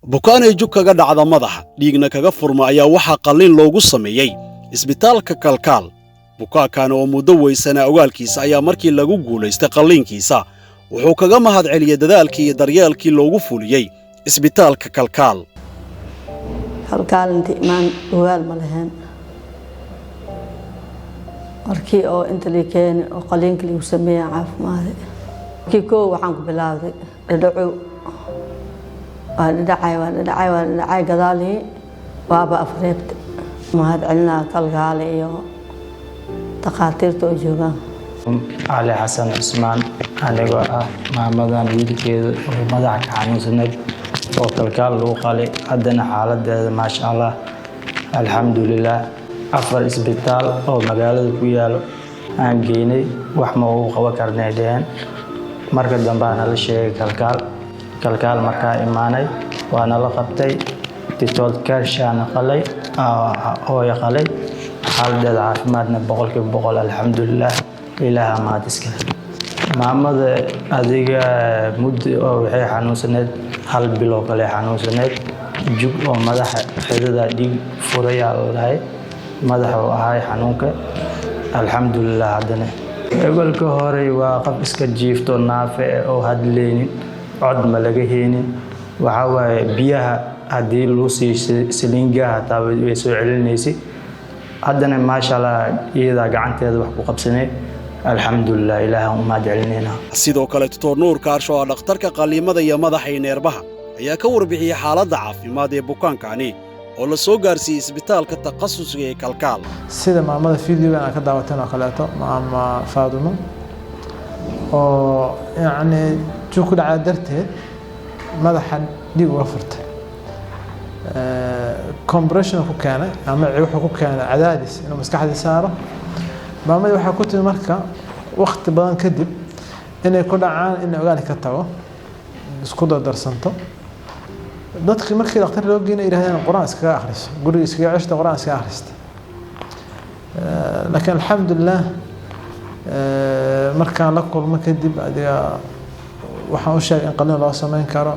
Bukaanay jug kaga dhacda madaxa, dhiigna kaga furma ayaa waxaa qalliin loogu sameeyey isbitaalka Kalkaal. Bukaankan oo muddo weysanaa ogaalkiisa ayaa markii lagu guulaystay qalliinkiisa wuxuu kaga mahad celiyey dadaalkii iyo daryeelkii loogu fuliyey isbitaalka Kalkaal. Kalkaal inta imaan ogaal ma lahayn. Markii oo inta lii keeni oo qaliinka liigu sameeya caafimaade. Markii koow waxaan ku bilaawday dhadhaco, waa dhadhacay, waa dhadhacay, waa dhadhacay, gadaalihii waaba afreebta. Mahad celinaa Kalkaale iyo takhaatiirta oo joogaan. Cali Xasan Cusmaan, anigoo ah maamadan wiilkeeda oo madaxa ka xanuunsaneyd oo Kalkaal lagu qalay, haddana xaaladeeda maasha Allah, alxamdulilaah. Afar isbitaal oo magaalada ku yaalo aan geynay, wax ma ugu qaban karnay dheheen. Marka dambe aa nala sheegay Kalkaal. Kalkaal markaa imaanay waa nala qabtay. Doctor Kershaana qalay, hooyo qalay. Xaaladeeda caafimaadna 100%, alxamdulilaah, Ilaaha mahad iskale. Maamada adiga muddo oo waxay xanuunsaneyd hal biloo kale xanuunsaneyd, jug oo madaxa xidada dhiig furayaa la dhahay, madaxa uu ahay xanuunka. Alxamdulilah, haddana egolka hore waa qof iska jiifto, naafe eh oo hadleynin, cod ma laga heynin. Waxaa waaye biyaha haddii lagu siiyo saliingaha hataa way soo celinaysay. Haddana maasha Allah, iyadaa gacanteeda wax ku qabsanay, alxamdulilah, Ilaahan u mahad celinaynaa. Sidoo kale Doctor Nuur Kaarsho oo ah dhakhtarka qalliimada iyo madaxa iyo neerbaha ayaa ka warbixiyey xaaladda caafimaad ee bukaankani oo la soo gaarsiiyey isbitaalka takhasusiga ee Kalkaal. Sida maamada videogan aad ka daawateen oo kaleeto, maama Faadumo oo yacni jug ku dhacda darteed madaxa dhiig uga furtay, compression ku keenay ama wuxuu ku keenay cadaadis inuu maskaxdii saaro. Maamadii waxaa ku timi marka waqti badan kadib inay ku dhacaan inay ogaali ka tago, isku dardarsanto. Dadkii markii dhakhtar loo geynay yidhahdeen Qur-aan iskaga akhriso, guriga iskaga ceshta, Qur-aan iskaga akhrista. Laakiin alxamdulilah, markaan la kulmo kadib adiga waxaan u sheegay in qaliin loo sameyn karo,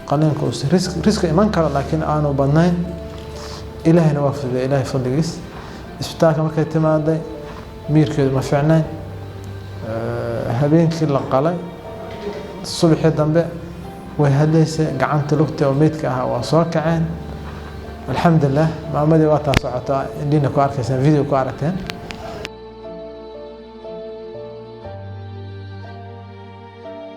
qaliinka uusan risk iman karo laakiin aanu badnayn. Ilaahayna waa fududay, Ilaahay fadligiis. Isbitaalka markay timaaday miirkeedu ma fiicnayn. Habeenkii la qalay, subaxii dambe way hadlaysay, gacanta lugta oo meydka ahaa waa soo kaceen. Alxamdulilah, maamadii waa taa socotaa, indhiina ku arkaysaan, video ku aragteen.